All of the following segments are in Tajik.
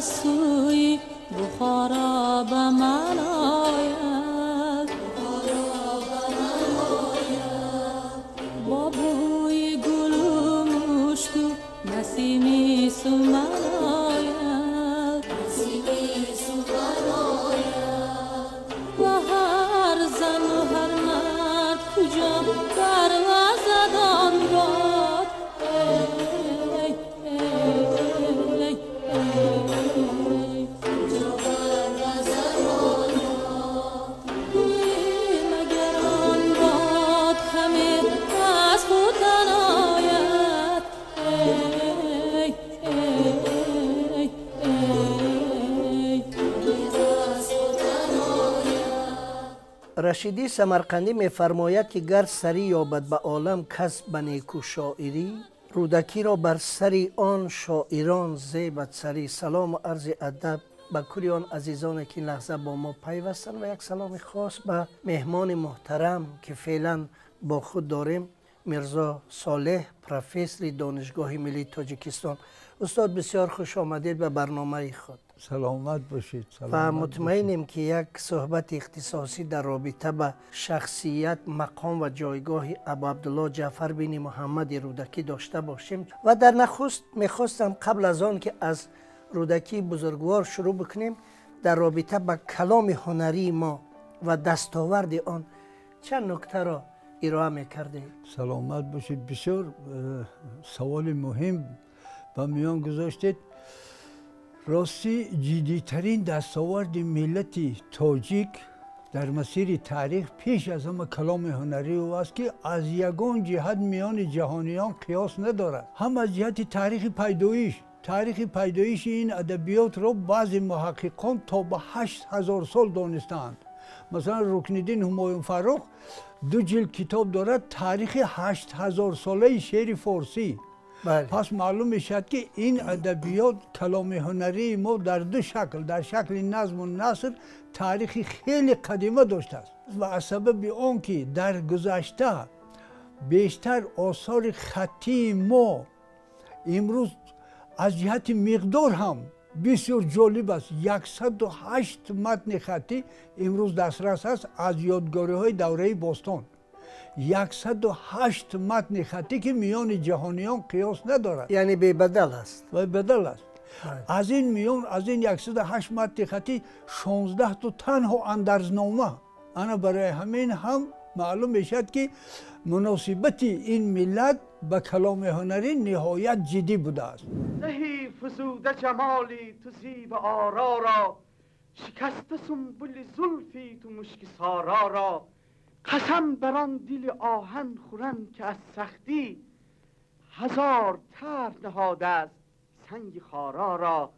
از سوی بخارا به من آید، با بوی گل و مشک و نسیم سمن آید، و هر زن و هر مرد کجا بروزد آن باد. ای ای ای ای کجا بروزد آن باد، مگر آن باد همه از خوتن آید. ای ای ای ای از خوتن آید. رشیدی سمرقندی می‌فرماید که گر سری یابد به عالم کس به نیکو شاعری، رودکی را بر سری آن شاعران زیبد سری. سلام و عرض ادب به کل آن عزیزانی که این لحظه با ما پیوستند و یک سلام خاص به مهمان محترم که فعلا با خود داریم، میرزا صالح، پروفسور دانشگاه ملی تاجیکستان. استاد بسیار خوش آمدید به برنامه خود. سلامت باشید. و مطمئنیم که یک صحبت اختصاصی در رابطه به شخصیت، مقام و جایگاه ابو عبدالله جعفر بن محمد رودکی داشته باشیم. و در نخست میخواستم قبل از آن که از رودکی بزرگوار شروع بکنیم، در رابطه به کلام هنری ما و دستاورد آن چند نکته را ارائه میکردیم. سلامت باشید. بسیار سوال مهم به میان گذاشتید. راستی جدیترین دستاورد ملت تاجیک در مسیر تاریخ پیش از همه کلام هنری او است که از یگان جهت میان جهانیان قیاس ندارد. هم از جهت تاریخ پیدایش، تاریخ پیدایش این ادبیات را بعضی محققان تا به 8000 سال دانستند. مثلا رکن‌الدین همایون فرخ 2 جلد کتاب دارد تاریخ 8000 ساله شعر فارسی. بله. پس معلوم میشد که این ادبیات کلام هنری ما در دو شکل، در شکل نظم و نثر، تاریخ خیلی قدیمه داشته است. و از سبب آن که در گذشته بیشتر آثار خطی ما امروز از جهت مقدار هم بسیار جالب است، 108 متن خطی امروز دسترس است از یادگاری های دوره باستان. 108 متن خطی که میان جهانیان قیاس ندارد، یعنی بی بدل است. و بدل است. از این میان، از این 108 متن خطی 16 تا تنها اندرزنامه. انا برای همین هم معلوم میشد که مناسبت این ملت به کلام هنری نهایت جدی بوده است. زهی فزوده جمالی تو زیب آرا را، شکسته سنبل زلفی تو مشک سارا را، قسم بر آن دل آهن خورم که از سختی هزار طرح نهاده است سنگ خارا را.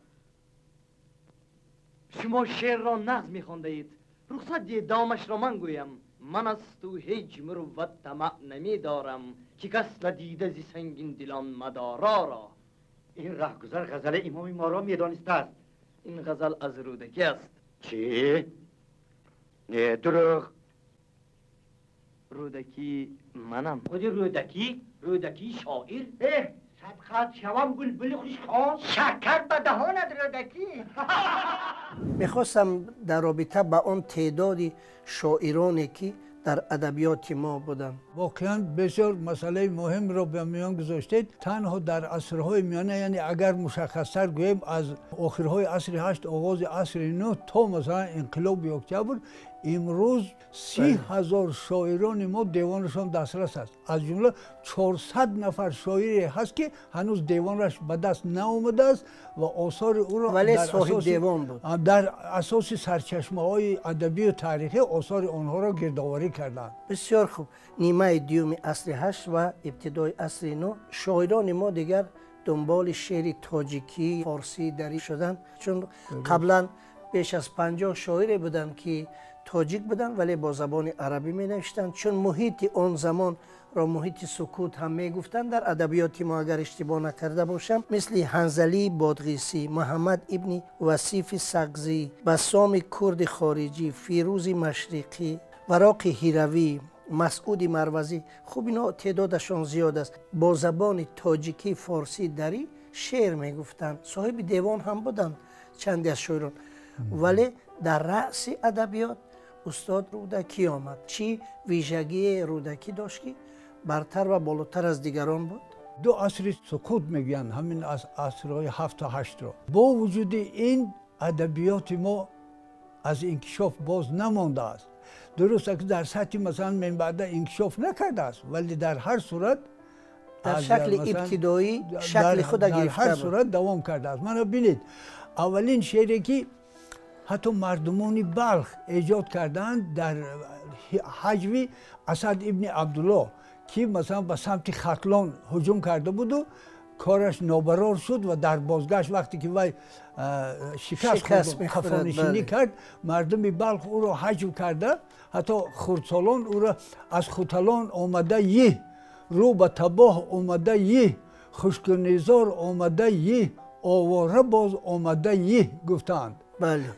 شما شعر را نغز می‌خوانده اید، رخصت دهید دامش را من گویم. من از تو هیچ مروت طمع نمی دارم، که کس ندیده زی سنگین دلان مدارا را. این رهگذر غزل امام ما را میدانسته است. این غزل از رودکی است. چی؟ نه دروغ. رودکی منم. خود رودکی؟ رودکی شاعر؟ اه صدقت شوم بلبل خوشخوان، شکر به دهانت رودکی. میخواستم در رابطه با آن تعداد شاعرانی که در ادبیات ما بودند. واقعا بسیار مسئله مهم را به میان گذاشتید. تنها در عصرهای میانه، یعنی اگر مشخصتر گوییم از آخرهای عصر 8 آغاز عصر 9 تا مثلا انقلاب اکتبر، امروز 30,000 شاعران ما دیوانشان دسترس است. از جمله 400 نفر شاعری هست که هنوز دیوانش به دست نیامده است و آثار او را ولی صاحب دیوان بود. در اساس سرچشمه های ادبی و تاریخی آثار آنها را گردآوری کردند. بسیار خوب. نیمه دوم عصر 8 و ابتدای عصر 9 شاعران ما دیگر دنبال شعر تاجیکی فارسی دری شدند، چون قبلا بیش از 50 شاعر بودند که تاجیک بودند ولی با زبان عربی می نوشتند، چون محیط آن زمان را محیط سکوت هم می گفتند. در ادبیات ما اگر اشتباه نکرده باشم، مثل حنظلی بادغیسی، محمد ابن وصیف سقزی، بسام کرد خارجی، فیروز مشرقی، وراق هیروی، مسعود مروزی، خوب اینا تعدادشان زیاد است، با زبان تاجیکی فارسی دری شعر می گفتند. صاحب دیوان هم بودند، чанде аз шоирон, вале дар раъси адабиёт устод Рӯдакӣ омад. Чӣ вижагии Рӯдакӣ дошт, ки бартар ва болотар аз дигарон буд? Ду асри суқут мегӯянд, ҳамин асрҳои ҳафту ҳаштро. Бо вуҷуди ин адабиёти мо аз инкишоф боз намондааст. Дуруст ки дар сатҳи масалан минбаъда инкишоф накардааст, вале дар ҳар сурат дар шакли ибтидоӣ шакли худа гирифта дар ҳар сурат давом кардааст. Мана бинед, аввалин шеъре ки ҳатто мардумони Балх эҷод карданд дар ҳаҷви Асад ибни Абдулло, ки масалан ба самти Хатлон ҳуҷум карда буду кораш нобарор шуд ва дар бозгашт вақте ки вай шикаст хӯрд, қафонишинӣ кард, мардуми Балх ӯро ҳаҷв карда, ҳатто хурдсолон ӯро аз Хуталон омада йӣ, рӯ ба табоҳ омада йӣ, хушкунизор омада йӣ, овора боз омада йӣ гуфтаанд.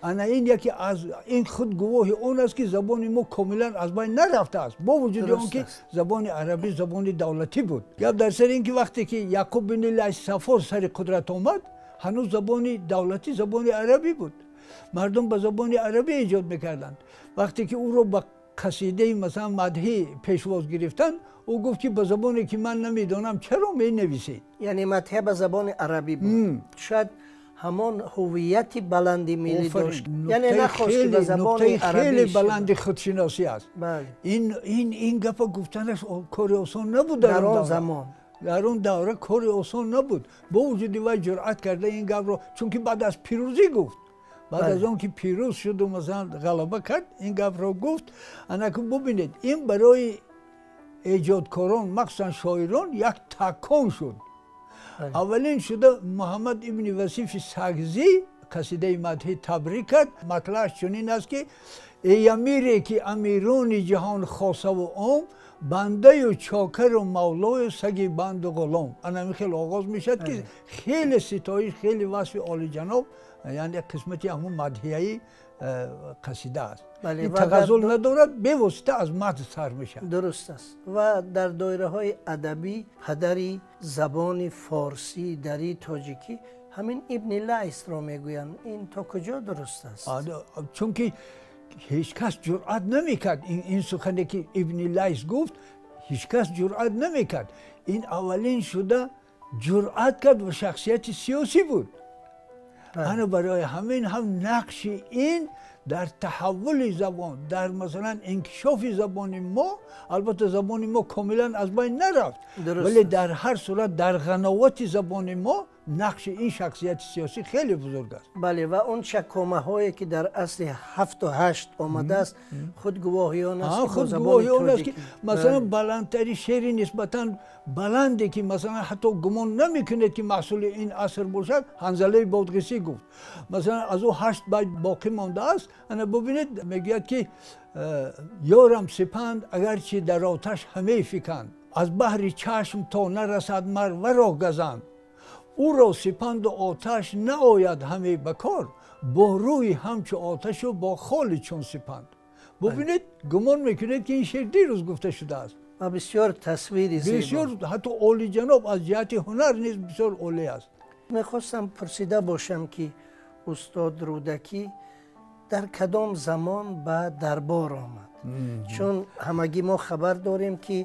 Ана ин яке аз ин худ гувоҳи он аст, ки забони мо комилан аз байн нарафтааст, бо вуҷуди он ки забони арабӣ забони давлатӣ буд. Гап дар сари ин ки вақте ки Яқуб бини Лайс Сафор сари қудрат омад, ҳанӯз забони давлатӣ забони арабӣ буд. Мардум ба забони арабӣ эҷод мекарданд. Вақте ки ӯро ба қасидаи масалан мадҳӣ пешвоз гирифтанд, ӯ гуфт ки ба забоне ки ман намедонам чаро менависед? Яъне мадҳия ба забони арабӣ буд. Шояд ҳамон ҳувияти баланди миллӣ дошт, яъне нахост ки ба забони арабӣ. Хеле баланди худшиносӣ аст. Ин гапа гуфтанаш кори осон набуд дар он замон. Дар он давра кори осон набуд. Бо вуҷуди вай ҷуръат карда ин гапро, чунки баъд аз пирӯзӣ гуфт, баъд аз он ки пирӯз шуду масалан ғалаба кард, ин гапро гуфт. Анаку бубинед, ин барои эҷодкорон, махсусан шоирон, як такон шуд. Аввалин шуда Муҳаммад ибни Васифи Сагзӣ қасидаи мадҳӣ табрик кард. Матлааш чунин аст ки эй амире ки амирони ҷаҳон хосаву ом, бандаю чокару мавлою саги банду ғулом. Ана ҳамин хел оғоз мешавад, ки хеле ситоиш, хеле васфи олиҷаноб, яъне қисмати ҳамун мадҳияи қасида аст. Ин тағаззул надорад, бевосита аз мадҳ сар мешавад. Дуруст аст. Ва дар доираҳои адабӣ падари забони форсӣ дари тоҷикӣ ҳамин ибни Лайсро мегӯянд. Ин то куҷо дуруст аст? Чунки ҳеҷ кас ҷуръат намекард ин сухане ки ибни Лайс гуфт, ҳеҷ кас ҷуръат намекард. Ин аввалин шуда ҷуръат кард ва шахсияти сиёсӣ буд. Ана барои ҳамин ҳам нақши ин дар таҳаввули забон, дар масалан инкишофи забони мо, албатта забони мо комилан аз байн нарафт, вале дар ҳар сурат дар ғановати забони мо нақши ин шахсияти сиёсӣ хеле бузург аст. Бале, ва он чакомаҳое ки дар асри ҳафту ҳашт омадааст, худ гувоҳи он аст ки худ гувоҳи он аст ки масалан баландтари шеъри нисбатан баланде ки масалан ҳатто гумон намекунед ки маҳсули ин аср бошад, Ҳанзалаи Бодғисӣ гуфт. Масалан аз ӯ 8 байт боқӣ мондааст. Ана бубинед, мегӯяд ки ёрам сипанд агарчи дар оташ ҳаме фиканд, аз баҳри чашм то нарасад мар варо газанд, ӯро сипанду оташ наояд ҳаме ба кор, бо рӯи ҳамчу оташу бо холи чун сипанд. Бубинед, гумон мекунед ки ин шеър дирӯз гуфта шудааст. Ва бисёр тасвири зебо, бисёр ҳатто олиҷаноб аз ҷиҳати ҳунар низ бисёр олӣ аст. Мехостам пурсида бошам ки устод Рӯдакӣ дар кадом замон ба дарбор омад? Чун ҳамагӣ мо хабар дорем ки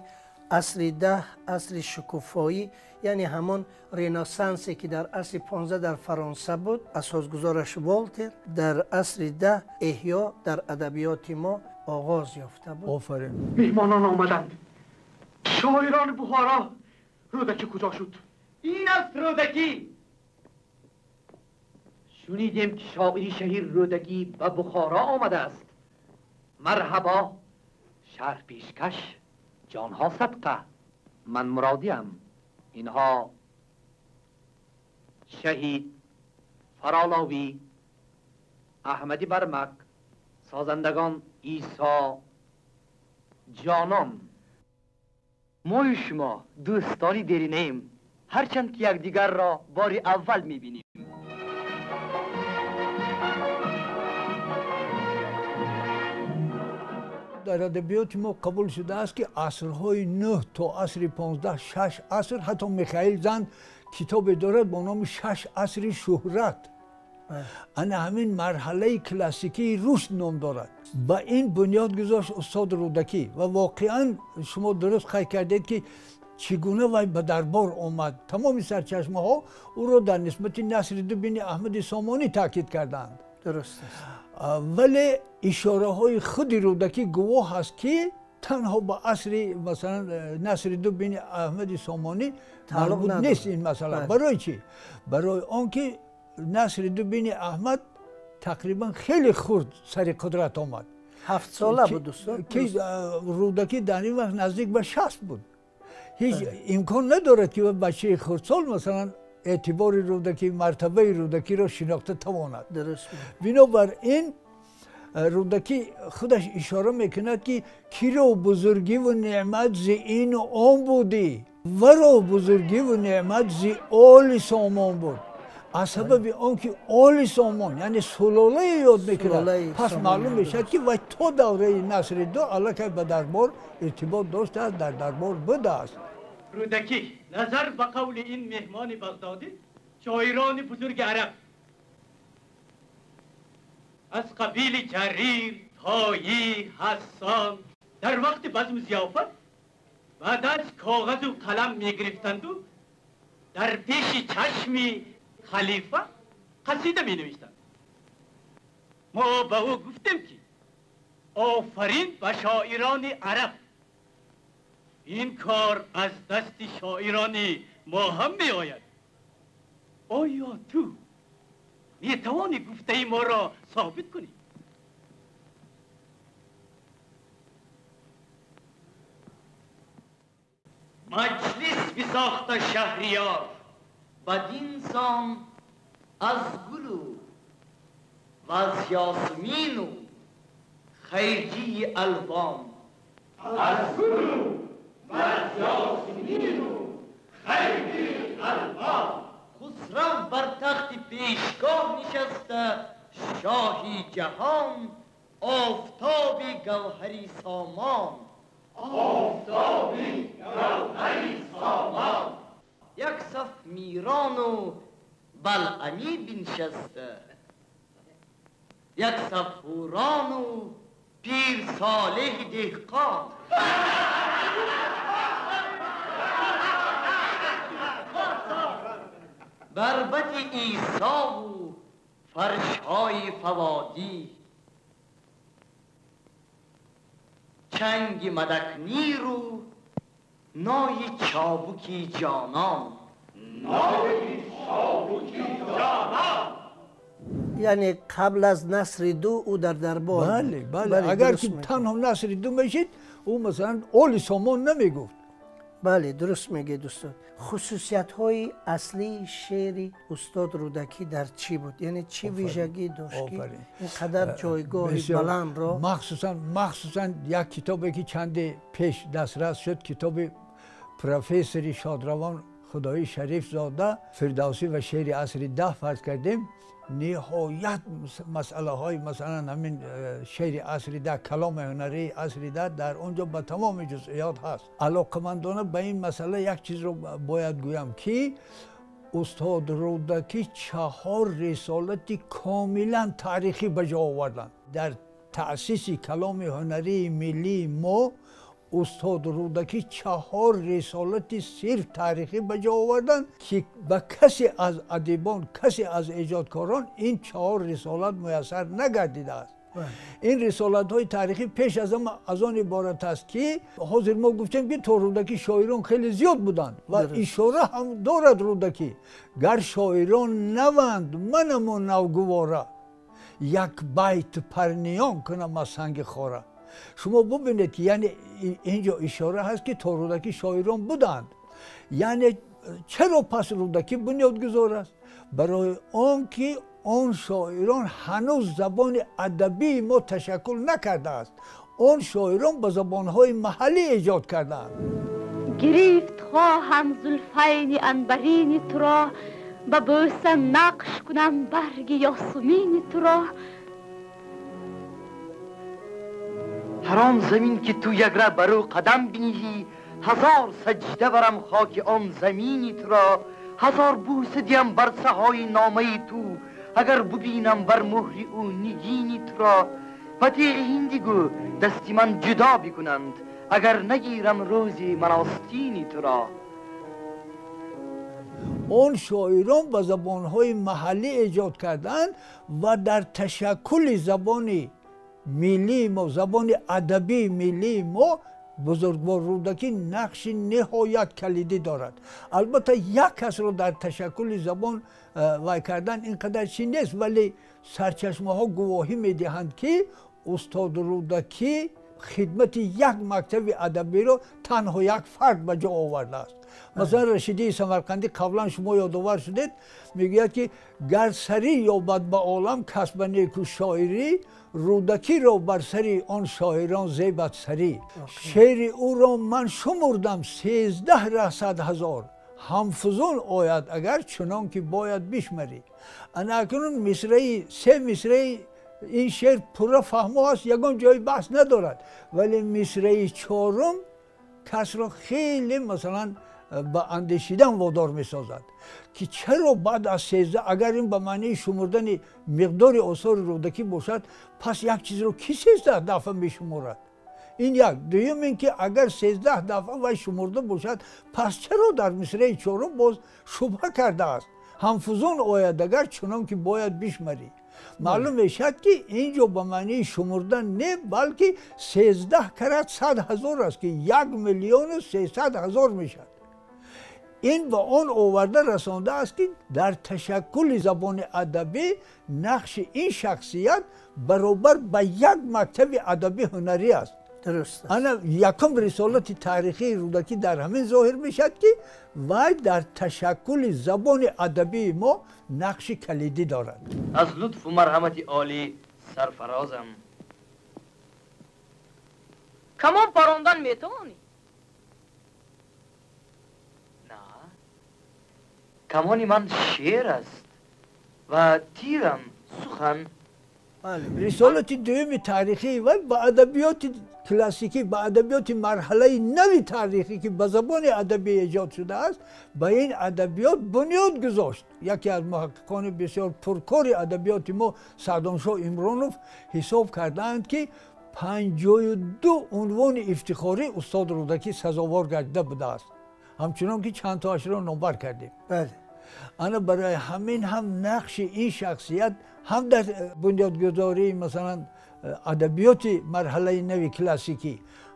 асри 10 асри шукуфоӣ, яъне ҳамон ренессансе ки дар асри 15 дар Фаронса буд, асосгузораш Волтер, дар асри 10 эҳё дар адабиёти мо оғоз ёфта буд. Офарин. Меҳмонон омаданд. Шоирони Бухоро. Рӯдакӣ куҷо шуд? Ин аст Рӯдакӣ. Шунидем ки шоири шаҳир Рӯдакӣ ба Бухоро омадааст. Марҳабо, шаҳр пешкаш, ҷонҳо садқа. Ман муродиам. Инҳо шаҳид Фароловӣ, Аҳмади Бармак, созандагон Исо ҷонон. Мою шумо дӯстони деринаем, ҳарчанд ки якдигарро бори аввал мебинем. Дар адабиёти мо қабул шудааст ки асрҳои 9 то асри 15, 6 аср, ҳатто Михаил Занд китобе дорад бо номи 6 асри шӯҳрат. Ана ҳамин марҳалаи классикии рушд ном дорад. Ба ин бунёд гузошт устод Рӯдакӣ ва воқеан шумо дуруст қайд кардед ки чӣ гуна вай ба дарбор омад. Тамоми сарчашмаҳо ӯро дар нисбати Насри ду бини Аҳмади Сомонӣ таъкид карданд. Дуруст аст. Вале ишораҳои худи Рӯдакӣ гувоҳ аст ки танҳо ба асри масалан Насри ду бини Аҳмади Сомонӣ марбут нест ин масъала. Барои чӣ? Барои он ки Насри ду бини Аҳмад тақрибан хеле хурд сари қудрат омад. 7 сола буд устод. Ки Рӯдакӣ дар ин вақт наздик ба 60 буд. Ҳеҷ имкон надорад ки бачаи хурдсол масалан эътибори Рӯдакӣ, мартабаи Рӯдакиро шинохта тавонад. Бинобар ин Рӯдакӣ худаш ишора мекунад ки киро бузургиву неъмат зи ину он будӣ, варо бузургиву неъмат зи оли Сомон буд. Аз сабаби он ки оли Сомон яъне сулолае ёд мекунад, пас маълум мешавад ки вай то давраи Насри ду аллакай ба дарбор иртибот доштааст, дар дарбор будааст. Рӯдакӣ назар ба қавли ин меҳмони Бағдодӣ, шоирони бузурги араб аз қабили Ҷарир, Тоӣ, Ҳассон дар вақти базму зиёфат баъд аз коғазу қалам мегирифтанду дар пеши чашми халифа қасида менавиштанд. Мо ба ӯ гуфтем ки офарин ба шоирони араб, ин кор аз дасти шоирони мо ҳам меояд. Оё ту метавонӣ гуфтаи моро собит кунӣ? Маҷлис бисохта шаҳриёр бадин сон аз гулу ва аз ёсмину хайрии алвон. Аз гулу ва аз ёсмину хайрии алвон. Хусрав бар тахти пешгоҳ нишаста, шоҳи ҷаҳон, офтоби гавҳари сомон. Офтоби гавҳари сомон. Як саф мирону балъамӣ биншаста, як саф ҳурону пир солеҳи деҳқон. Барбати Исову фаршҳои фаводӣ, чанги мадакниру нои чобуки ҷонон. Нои чобуки ҷонон. Яъне қабл аз Насри ду ӯ дар дарбор. Бале, бале. Агар ки танҳо Насри ду мешид, ӯ масалан оли Сомон намегуфт. Бале, дуруст мегӯед устод. Хусусиятҳои аслии шеъри устод Рӯдакӣ дар чӣ буд? Яъне чӣ вижагӣ дошт ки ин қадар ҷойгоҳи баландро? Махсусан як китобе ки чанде пеш дастрас шуд, китоби профессори шодравон Худои Шарифзода Фирдавсӣ ва шеъри асри 10 фарз кардем, ниҳоят масъалаҳои масалан ҳамин шеъри асри 10, каломи ҳунарии асри 10 дар он ҷо ба тамоми ҷузъиёт ҳаст. Алоқамандона ба ин масъала як чизро бояд гӯям ки устод Рӯдакӣ 4 рисолати комилан таърихӣ ба ҷо оварданд. Дар таъсиси каломи ҳунарии миллии мо устод Рӯдакӣ 4 рисолати сирф таърихӣ ба ҷо оварданд ки ба касе аз адибон, касе аз эҷодкорон ин 4 рисолат муяссар нагардидааст. Ин рисолатҳои таърихӣ пеш аз ҳама аз он иборат аст ки ҳозир мо гуфтем ки то Рӯдакӣ шоирон хеле зиёд буданд ва ишора ҳам дорад Рӯдакӣ: гар шоирон наванд манаму навгувора, як байт парниён кунам аз санги хора. Шумо бубинед ки яъне инҷо ишора ҳаст ки то Рӯдакӣ шоирон буданд. Яъне чаро пас Рӯдакӣ бунёдгузор аст? Барои он ки он шоирон ҳанӯз забони адабии мо ташаккул накардааст. Он шоирон ба забонҳои маҳаллӣ эҷод кардаанд. Гирифт хоҳам зулфайни анбарини туро, ба бӯса нақш кунам барги ёсумини туро. Ҳар он замин ки ту якра бар ӯ қадам биниҳӣ, ҳазор саҷда барам хоки он замини туро, ҳазор бӯса диҳам бар саҳои номаи ту, Агар бубинам бар муҳри ӯ нигини туро, ба теғи ҳинди гӯ дасти ман ҷудо бикунанд, агар нагирам рӯзи ман остини туро. Он шоирон ба забонҳои маҳаллӣ эҷод карданд ва дар ташаккули забони миллии мо, забони адабии миллии мо бузургвор Рӯдакӣ нақши ниҳоят калидӣ дорад. Албатта як касро дар ташаккули забон вай кардан ин қадар чӣ нест, вале сарчашмаҳо гувоҳӣ медиҳанд, ки устод Рӯдакӣ хидмати як мактаби адабиро танҳо як фард ба ҷо овардааст. Масалан, Рашидии Самарқандӣ, қаблан шумо ёдовар шудед, мегӯяд, ки гар сарӣ ёбад ба олам кас ба неку шоирӣ, Рӯдакиро бар сари он шоирон зебад сарӣ. Шеъри ӯро ман шумурдам 13 расад ҳазор, ҳамфузун ояд агар чунон ки бояд бишмарӣ. Ана акнун мисраи се мисраи ин шеър пурра фаҳмо аст, ягон ҷои баҳс надорад, вале мисраи чорум касро хеле масалан ба андешидан водор месозад, ки чаро баъд аз 13, агар ин ба маънии шумурдани миқдори осори Рӯдакӣ бошад, пас як чизро ки 13 дафъа мешуморад? Ин як. Дуюм ин ки агар 13 дафъа вай шумурда бошад, пас чаро дар мисраи чорум боз шубҳа кардааст? Ҳамфузун ояд агар чунон ки бояд бишмарӣ. Маълум мешавад, ки ин ҷо ба маънии шумурдан не, балки 13 карат 100 ҳазор аст, ки 1 миллиону 300 ҳазор мешавад. Ин ба он оварда расондааст, ки дар ташаккули забони адабӣ нақши ин шахсият баробар ба як мактаби адабӣ ҳунарӣ аст. Дуруст. Ана якум рисолати таърихии Рӯдакӣ дар ҳамин зоҳир мешавад, ки вай дар ташаккули забони адабии мо нақши калидӣ дорад. Аз лутфу марҳамати олӣ сарфарозам. Камон парондан метавонӣ? На, камони ман шеър аст ва тирам сухан. Рисолати дуюми таърихии вай ба адабиёти классикӣ, ба адабиёти марҳалаи нави таърихӣ, ки ба забони адабӣ эҷод шудааст, ба ин адабиёт бунёд гузошт. Яке аз муҳаққиқони бисёр пуркори адабиёти мо, Саъдоншоҳ Имронов, ҳисоб кардаанд, ки 52 унвони ифтихорӣ устод Рӯдакӣ сазовор гардида будааст, ҳамчунон ки чанд тоашро номбар кардем. Ана барои ҳамин ҳам нақши ин шахсият ҳам дар бунёдгузории масалан адабиёти марҳалаи нави классикӣ,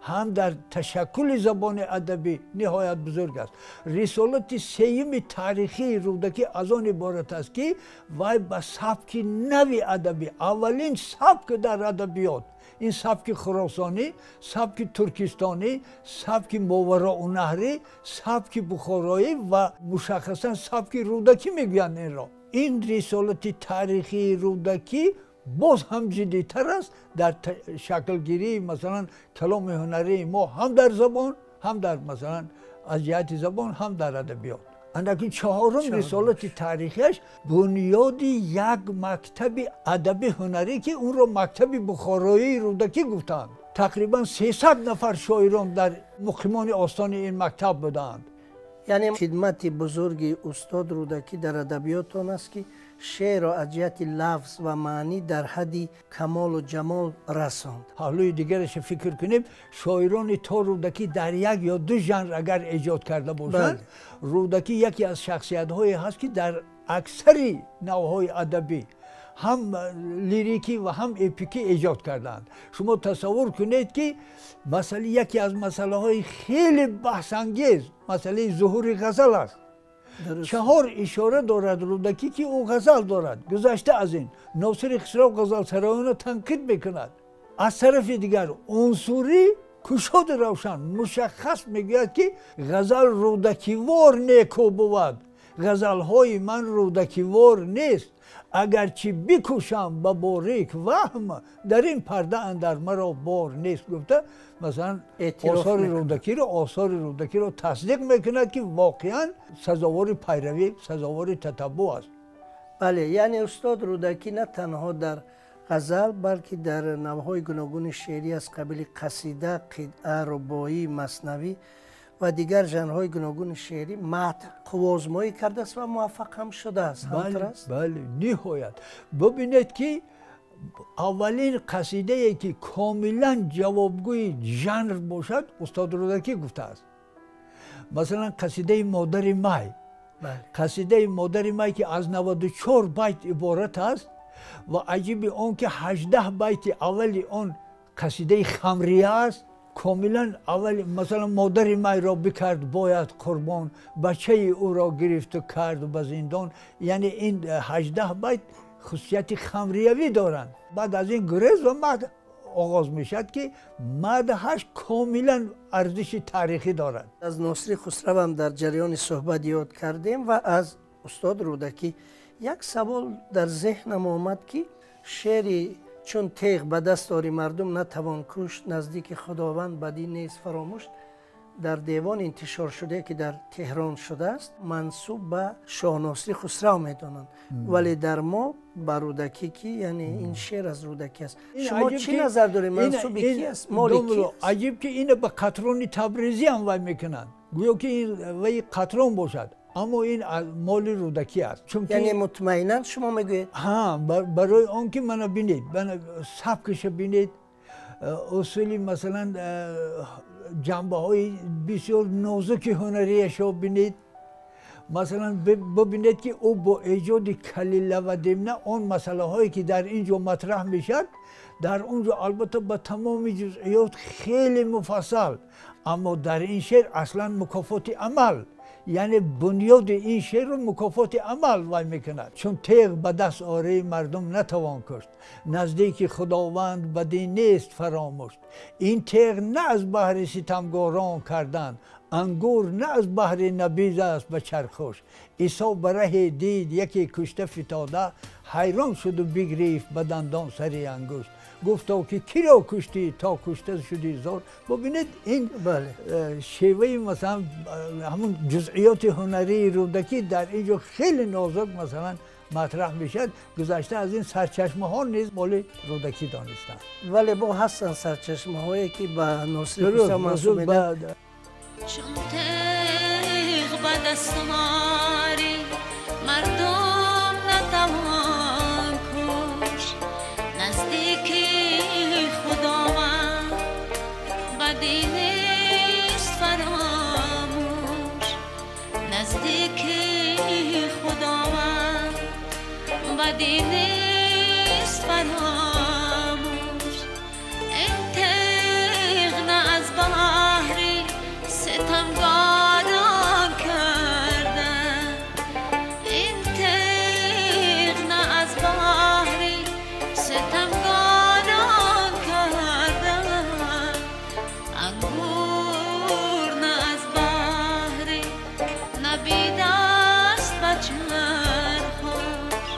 ҳам дар ташаккули забони адабӣ ниҳоят бузург аст. Рисолати сеюми таърихии Рӯдакӣ аз он иборат аст, ки вай ба сабки нави адабӣ, аввалин сабк дар адабиёт, ин сабки хуросонӣ, сабки туркистонӣ, сабки мовароунаҳрӣ, сабки бухороӣ ва мушаххасан сабки Рӯдакӣ мегӯянд инро. Ин рисолати таърихии Рӯдакӣ боз ҳам ҷиддитар аст дар шаклгирии масалан каломи ҳунарии мо, ҳам дар забон, ҳам дар масалан аз ҷиҳати забон, ҳам дар адабиёт. Анакун чаҳорум рисолати таърихиаш бунёди як мактаби адаби ҳунарӣ, ки онро мактаби бухороии Рӯдакӣ гуфтанд. Тақрибан 300 нафар шоирон дар муқимони остони ин мактаб буданд. Яъне хидмати бузурги устод Рӯдакӣ дар адабиёт он аст, ки шеърро аз ҷиҳати лафз ва маънӣ дар ҳадди камолу ҷамол расонд. Паҳлӯи дигарашро фикр кунем, шоирони то Рӯдакӣ дар як ё ду жанр агар эҷод карда бошанд, Рӯдакӣ яке аз шахсиятҳое ҳаст, ки дар аксари навъҳои адабӣ, ҳам лирикӣ ва ҳам эпикӣ эҷод кардаанд. Шумо тасаввур кунед, ки масъала яке аз масъалаҳои хеле баҳсангез масъалаи зуҳури ғазал аст. Чаҳор ишора дорад Рӯдакӣ, ки ӯ ғазал дорад. Гузашта аз ин, Носири Хисрав ғазалсароёнро танқид мекунад. Аз тарафи дигар, Унсурӣ кушоди равшан мушаххас мегӯяд, ки ғазал рӯдакивор неку бувад, ғазалҳои ман рӯдакивор нест, агарчи бикушам ба борик ваҳм, дар ин парда андар маро бор нест, гуфта масалан осори Рӯдакиро тасдиқ мекунад, ки воқеан сазовори пайравӣ, сазовори татаббуъ аст. Бале, яъне устод Рӯдакӣ на танҳо дар ғазал, балки дар навъҳои гуногуни шеърӣ аз қабили қасида, қитъа, рубоӣ, маснавӣ ва дигар жанрҳои гуногуни шеърӣ матн қувваозмоӣ кардааст ва муваффақ ҳам шудааст. Ҳамтур аст? Бале, ниҳоят. Бубинед ки аввалин қасидае ки комилан ҷавобгӯи жанр бошад, устод Рӯдакӣ гуфтааст. Масалан, қасидаи модари май. Қасидаи модари май ки аз 94 байт иборат аст ва аҷиби он ки 18 байти аввали он қасидаи хамрия аст. Комилан аввали, масалан, модари майро бикард бояд қурбон, бачаи ӯро гирифту кард ба зиндон. Яъне ин 18 байт хусусияти хамриявӣ доранд. Баъд аз ин гурез ва мадҳ оғоз мешавад ки мадҳаш комилан арзиши таърихӣ дорад. Аз Носири Хусравам дар ҷараёни суҳбат ёд кардем ва аз устод Рӯдакӣ. Як савол дар зеҳнам омад ки шеъри чун теғ ба даст ори мардум натавон кушт, наздики Худованд бадӣ нест фаромӯш, дар девон интишор шуда ки дар Теҳрон шудааст, мансуб ба Шоҳ Носири Хусрав медонанд, вале дар мо ба Рӯдакӣ, ки яъне ин шеър аз Рӯдакӣ аст. Шумо чӣ назар доред? Мансуби ки аст? Моли ки аст? Аҷиб ки ина ба қатрони Табрезӣ ҳам вай мекунанд, гӯё ки ин вай қатрон бошад, аммо ин моли Рӯдакӣ аст. Яъне мутмаинан шумо мегӯед? Ҳа, барои он ки мана бинед, мана сабкаша бинед, усули масалан ҷанбаҳои бисёр нозуки ҳунарияшо бинед. Масалан, бибинед ки ӯ бо эҷоди Калила ва Димна он масъалаҳое ки дар ин ҷо матраҳ мешавад, дар он ҷо албатта ба тамоми ҷузъиёт хеле муфассал, аммо дар ин шеър аслан мукофоти амал, яъне бунёди ин шеърро мукофоти амал вай мекунад. Чун теғ ба даст ори мардум натавон кушт, наздики Худованд бадӣ нест фаромӯшт. Ин теғ на аз баҳри ситамгорон кардан, ангур на аз баҳри набиз аст ба чархуш. Исо ба раҳе дид яке кушта фитода, ҳайрон шуду бигирифт ба дандон сари ангушт. Гуфто ки киро куштӣ то кушта шудӣ зор. Бубинед ин шеваи масалан ҳамун ҷузъиёти ҳунарии Рӯдакӣ дар ин ҷо хеле нозук масалан матраҳ мешавад. Гузашта аз ин сарчашмаҳо низ моли Рӯдакӣ донистанд. Вале бо ҳастанд сарчашмаҳое ки ба Носири Хусрав мансуб медиҳанд. Чун теғ ба даст ори мардум натавон кушт, наздики Худованд бадӣ нест фаромӯш, наздики Худованд бадӣ нест фаромӯш. Ин теғ на аз баҳри ситамгорон кардан, ин теғ на аз баҳри ситамгорон кардан, ангур на аз баҳри набид аст ба чархуш,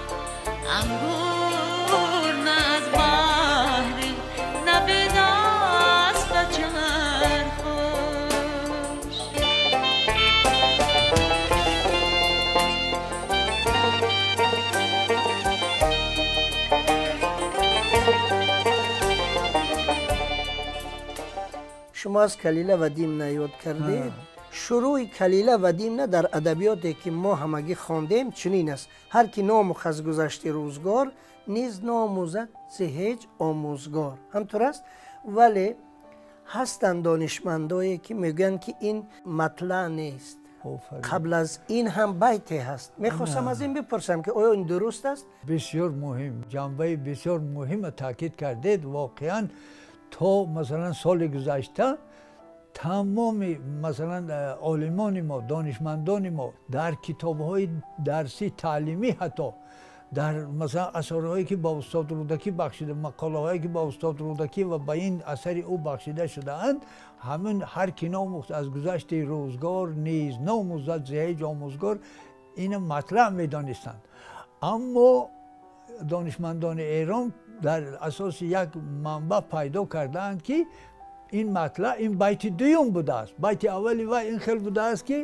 ангур на аз баҳри набид аст ба чархуш. Шумо аз Калила ва Димна ёд кардед. Шурӯи Калила ва Димна дар адабиёте ки мо ҳамагӣ хондем чунин аст: ҳар ки номӯхт аз гузашти рӯзгор, низ номӯзад зи ҳеҷ омӯзгор. Ҳамтур аст? Вале ҳастанд донишмандое ки мегӯянд ки ин матлаъ нест, қабл аз ин ҳам байте ҳаст. Мехостам аз ин бипурсам ки оё ин дуруст аст? Бисёр муҳим, ҷанбаи бисёр муҳима таъкид кардед. Воқеан то масалан соли гузашта тамоми масалан олимони мо, донишмандони мо дар китобҳои дарсӣ таълимӣ, ҳатто дар масалан асарҳое ки ба устод Рӯдакӣ бахшида, мақолаҳое ки ба устод Рӯдакӣ ва ба ин асари ӯ бахшида шудаанд, ҳамин ҳар ки номӯхт аз гузашти рӯзгор, низ номӯзад зи ҳеҷ омӯзгор, ина матлаъ медонистанд. Аммо донишмандони Эрон дар асоси як манбаъ пайдо кардаанд ки ин матлаъ ин байти дуюм будааст. Байти аввали вай ин хел будааст ки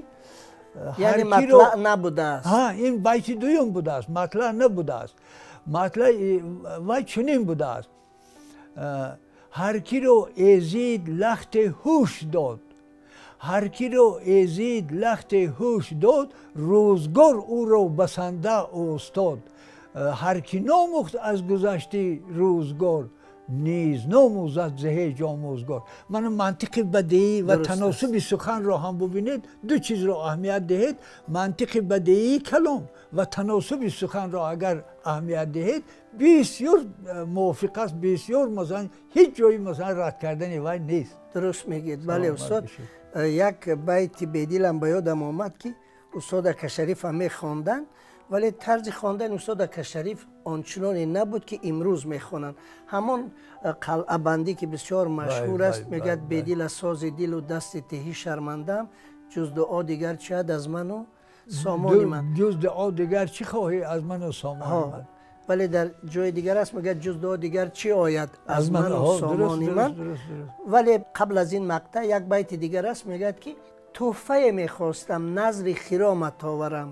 яъне матлаъ набудааст. Ҳа, ин байти дуюм будааст, матлаъ набудааст. Матлаъ вай чунин будааст: ҳар киро эзид лахте ҳуш дод, Ҳар киро эзид лахте ҳуш дод, рӯзгор ӯро басанда устод. Ҳар ки номӯхт аз гузашти рӯзгор, низ номӯзад зи ҳеҷ омӯзгор. Мана мантиқи бадеӣ ва таносуби суханро ҳам бубинед, ду чизро аҳамият диҳед. Мантиқи бадеии калом ва таносуби суханро агар аҳамият диҳед, бисёр мувофиқ аст, бисёр масалан ҳеҷ ҷои масалан рад кардани вай нест. Дуруст мегӯед. Бале устод, як байти бедилам ба ёдам омад, ки устод Акашариф мехонданд, вале тарзи хондани устод Акашариф ончуноне набуд, ки имрӯз мехонанд. Ҳамон қалъабандӣ, ки бисёр машҳур аст, мегӯяд: бедил аз сози дилу дасти теҳӣ шармандам, ҷуз дуо дигар чиад аз ману сомони ман. Ҷуз дуо дигар чӣ хоҳӣ аз ману сомони ман. Вале дар ҷои дигар аст, мегӯяд: ҷуз дуо дигар чӣ ояд аз ману сомони ман. Вале қабл аз ин мақтаъ як байти дигар аст, мегӯяд, ки тӯҳфае мехостам назри хиромат оварам,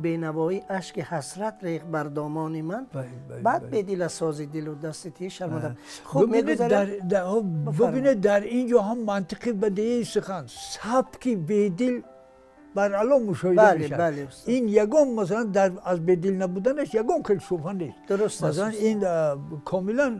бенавоӣ ашки ҳасрат рех бар домони ман. Баъд бедил аз сози дилу дасти тиҳӣ шармандам. Хуб бубинед, дар ин ҷо ҳам мантиқи бадеии сухан, сабки бедил баръало мушоҳида мешавад. Ин ягон масалан аз бедил набуданаш ягон хел шубҳа нест. Дуруст. Масалан ин комилан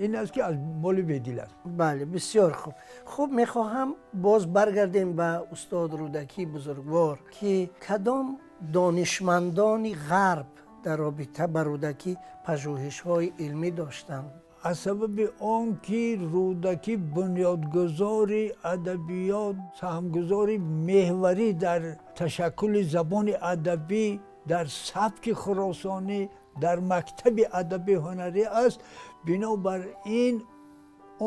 ин аст, ки аз моли бедил аст. Бале, бисёр хуб. Хуб, мехоҳам боз баргардем ба устод Рӯдакии бузургвор, ки кадом донишмандони ғарб дар робита ба Рӯдакӣ пажӯҳишҳои илмӣ доштанд? Аз сабаби он ки Рӯдакӣ бунёдгузори адабиёт, саҳмгузори меҳварӣ дар ташаккули забони адабӣ, дар сабки хуросонӣ, дар мактаби адаби ҳунарӣ аст, бинобар ин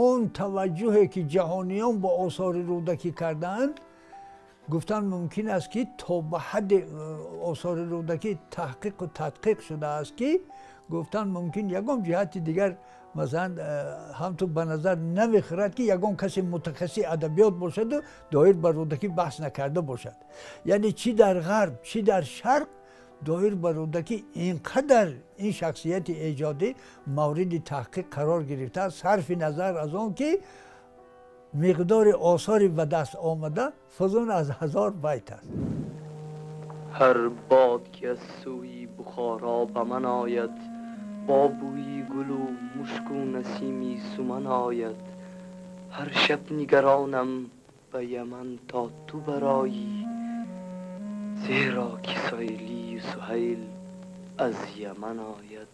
он таваҷҷӯҳе, ки ҷаҳониён бо осори Рӯдакӣ кардаанд, гуфтан мумкин аст, ки то ба ҳадди осори Рӯдакӣ таҳқиқу тадқиқ шудааст, ки гуфтан мумкин ягон ҷиҳати дигар масалан ҳамту ба назар намехӯрад, ки ягон касе мутахассиси адабиёт бошаду доир ба Рӯдакӣ баҳс накарда бошад. Яъне чӣ дар ғарб, чӣ дар шарқ доир ба Рӯдакӣ ин қадар ин шахсияти эҷодӣ мавриди таҳқиқ қарор гирифтааст, сарфи назар аз он ки миқдори осори ба даст омада фузун аз 1000 байт аст. Ҳар бод ки аз сӯи Бухоро ба ман ояд, бо бӯи гулу мушку насими суман ояд. Ҳар шаб нигаронам ба Яман то ту бароӣ, зеро ки соҳилию Суҳайл аз Яман ояд.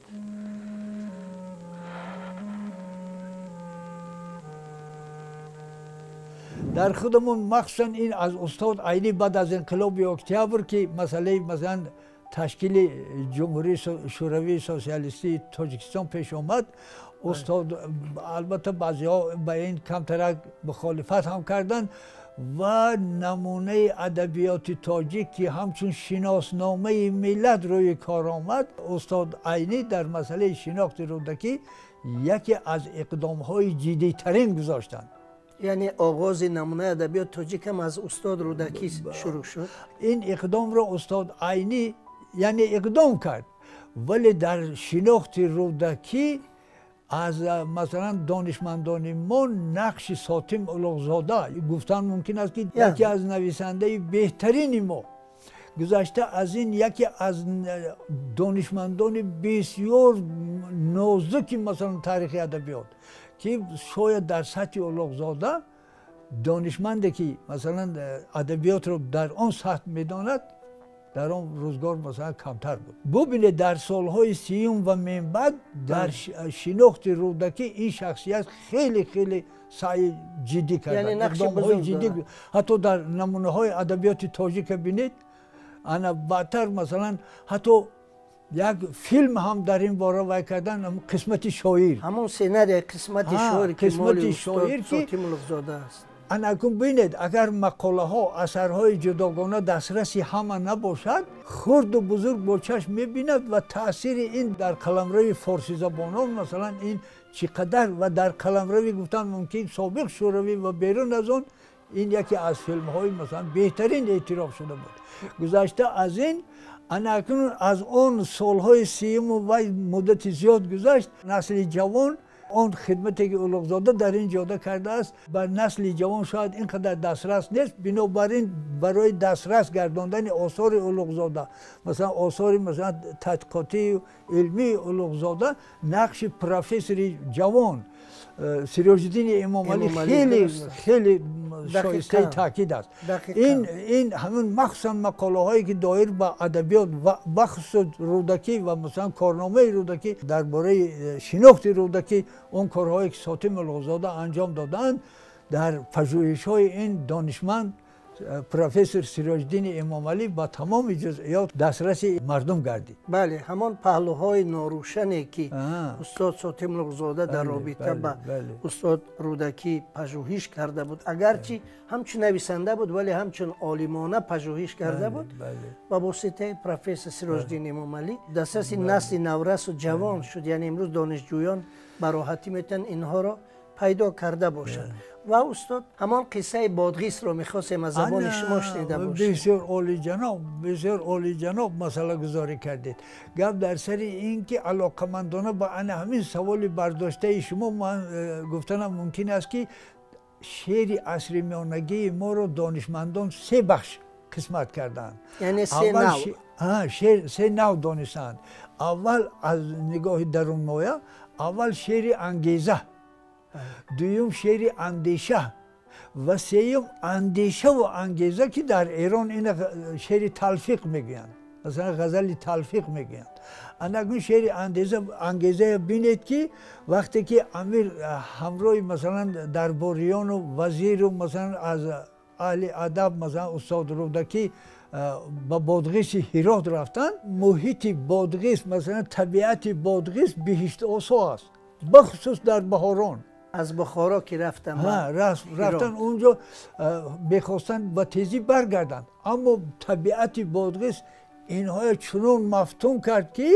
Дар худамон махсусан ин аз устод Айнӣ баъд аз инқилоби октябр, ки масъалаи масалан ташкили Ҷумҳурии Шӯравии Сосиалистии Тоҷикистон пеш омад, устод албатта баъзеҳо ба ин камтарак мухолифат ҳам карданд ва намунаи адабиёти тоҷик, ки ҳамчун шиносномаи миллат рӯи кор омад, устод Айнӣ дар масъалаи шинохти Рӯдакӣ яке аз иқдомҳои ҷиддитарин гузоштанд. Яъне оғози намунаи адабиёти тоҷик ҳам аз устод Рӯдакӣ шурӯъ шуд. Ин иқдомро устод Айнӣ яъне иқдом кард, вале дар шинохти Рӯдакӣ аз масалан донишмандони мо нақши Сотим Улуғзода гуфтан мумкин аст, ки яке аз нависандаи беҳтарини мо, гузашта аз ин яке аз донишмандони бисёр нозуки масалан таърихи адабиёт, ки шояд дар сатҳи Улуғзода донишманде, ки масалан адабиётро дар он сатҳ медонад, дар он рӯзгор масалан камтар буд. Бубинед, дар солҳои 30-юм ва минбаъд дар шинохти Рӯдакӣ ин шахсият хеле хеле саъи ҷиддӣ карданд, иқдомҳои ҷиддӣ. Ҳатто дар намунаҳои адабиёти тоҷика бинед, ана баъдтар масалан ҳатто як филм ҳам дар ин бора вай кардан, қисмати шоир, ҳамон сценария қисмати шоир, қисмати шоир, ки Сотим Улуғзода аст. Анакун бинед, агар мақолаҳо, асарҳои ҷудогона дастраси ҳама набошад, хурду бузург бо чашм мебинад ва таъсири ин дар қаламрави форсизабонон масалан ин чӣ қадар ва дар қаламрави гуфтан мумкин собиқ Шӯравӣ ва берун аз он ин яке аз филмҳои масалан беҳтарин эътироф шуда буд. Гузашта аз ин, анакун аз он солҳои 30-юму вай муддати зиёд гузашт, насли ҷавон Он хидмате ки Улуғзода дар ин ҷода кардааст ба насли ҷавон шояд ин қадар дастрас нест. Бинобар ин барои дастрас гардондани осори Улуғзода, масалан осори масалан тадқиқотии илмии Улуғзода, нақши профессори ҷавон Сироҷиддини Эмомалӣ хеле хеле шоистаи таъкид аст. Ин ҳамин махсусан мақолаҳое ки доир ба адабиёт ва бахусус Рӯдакӣ ва масалан корномаи Рӯдакӣ, дар бораи шинохти Рӯдакӣ, он корҳое ки Сотим Улуғзода анҷом додаанд, дар пажӯҳишҳои ин донишманд профессор Сироҷиддини Эмомалӣ ба тамоми ҷузъиёт дастраси мардум гардид. Бале, ҳамон паҳлӯҳои норӯшане ки устод Сотим Улуғзода дар робита ба устод Рӯдакӣ пажӯҳиш карда буд, агарчи ҳамчун нависанда буд, вале ҳамчун олимона пажӯҳиш карда буд, ба воситаи профессор Сироҷиддин Эмомалӣ дастраси насли наврасу ҷавон шуд. Яъне имрӯз донишҷӯён ба роҳатӣ метавонанд инҳоро пайдо карда бошанд. Ва устод, ҳамон қиссаи Бодғисро мехостем аз забони шумо шунида бошем. Бисёр олиҷаноб, бисёр олиҷаноб масъалагузорӣ кардед. Гап дар сари ин ки алоқамандона ба ана ҳамин саволи бардоштаи шумо ман гуфтанам мумкин аст ки шеъри асри миёнагии моро донишмандон се бахш қисмат карданд. Яъне се нав. Се нав донистанд. Аввал аз нигоҳи дарунмоя, аввал шеъри ангеза, дуюм шеъри андеша ва сеюм андешаву ангеза ки дар Эрон ина шеъри талфиқ мегӯянд, масалан ғазали талфиқ мегӯянд. Анакун шеъри ангезая бинед ки вақте ки амир ҳамроҳи масалан дарбориёну вазиру масалан аз аҳли адаб масалан устод Рӯдакӣ ба Бодғиси Ҳирот рафтанд, муҳити Бодғис, масалан табиати Бодғис биҳиштосо аст, бахусус дар баҳорон. Аз Бухоро ки рафтанд, рафтан онҷо мехостанд ба тезӣ баргарданд, аммо табиати Бодғис инҳоя чунон мафтун кард ки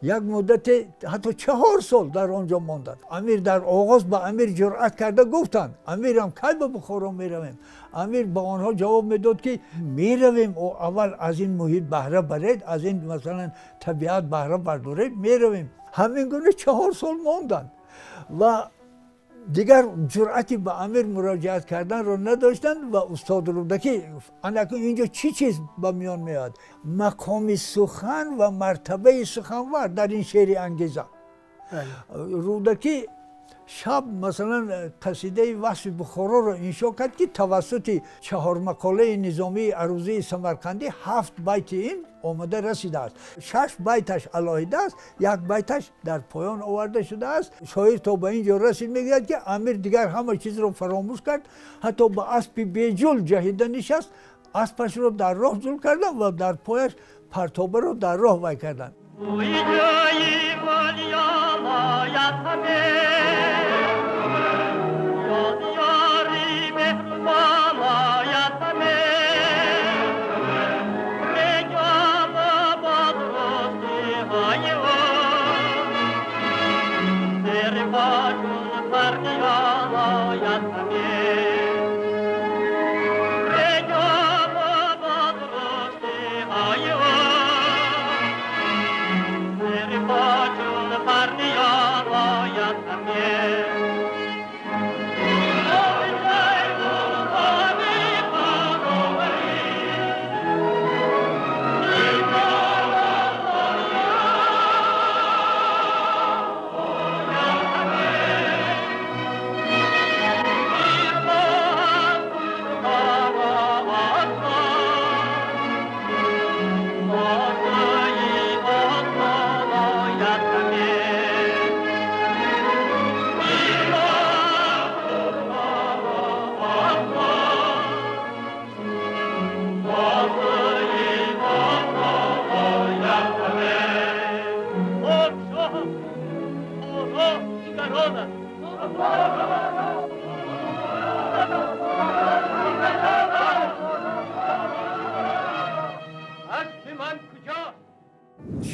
як муддате ҳатто 4 сол дар он ҷо монданд. Амир дар оғоз ба амир ҷуръат карда гуфтанд, амирам кай ба Бухоро меравем? Амир ба онҳо ҷавоб медод ки меравем, аввал аз ин муҳит баҳра баред, аз ин масалан табиат баҳра бардоред, меравем. Ҳамин гуна 4 сол монданд ва дигар ҷуръати ба амир муроҷиат карданро надоштанд. Ва устод Рӯдакӣ анакун инҷо чӣ чиз ба миён меояд? Мақоми сухан ва мартабаи суханвар дар ин шеъри ангеза. Рӯдакӣ шаб масалан қасидаи васфи Бухороро иншо кард ки тавассути 4 мақолаи низомии арӯзии Самарқандӣ 7 байти ин омода расидааст. 6 байташ алоҳида аст, 1 байташ дар поён оварда шудааст. Шоир то ба ин ҷо расид, мегӯяд ки амир дигар ҳама чизро фаромӯш кард, ҳатто ба аспи беҷул ҷаҳида нишаст, аспашро дар роҳ ҷул карданд ва дар пояш партобаро дар роҳ вай карданд.